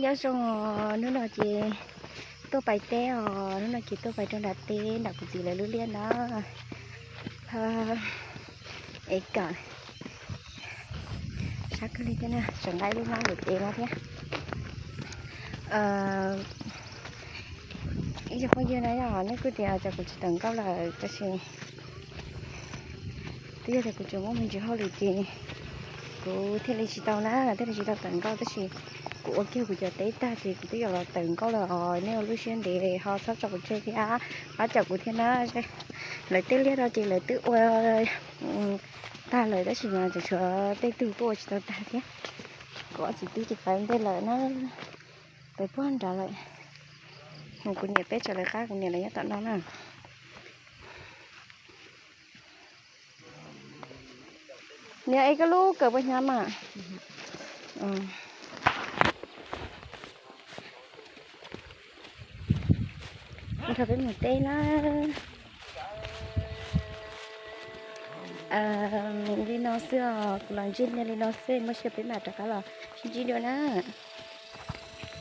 Nyob zoo, hnub no ces tuaj pais teb os, hnub no ces tuaj pais rau nram teb nram kuv txiv lawv lub liaj na. Es kom sab kawg li thiab na, tseem nqa ib lub hnab ntawm tsev no thiab. Ib tsoom phooj ywg na, yog nej kuj tias cas kuv tsis tawm nkauj lawm, tab sis twb yog tias kuv tseem muaj me ntsis hauj lwm ces kuv thiaj li tsis tau na, thiaj li tsis tau tawm nkauj, tab sis kuv ua kiag kuv cov teb tag ces kuv twb yuav los tawm nkauj lawm os. Nej ua lub siab ntev ho txhob tso kuv tseg thiab, pab cawm kuv thiab na. Lawv tej liaj no ces lawv twb ua tag lawm, tab sis mas tseem tshuav tej tug kuj ua tsis tau tag thiab. Kuv ob txiv tub ces pais ntej lawm na, pais puag nrad lawm. Kuv niam peb tsev lawv qab, kuv niam lawv nyob tom no na. Niam, es koj lub kawm puas hnyav mas? Nrog peb mus teb na. Li no xwb os, kuv los ntsib nej li no xwb, muaj siab peb mam rov qab los sib ntsib dua na.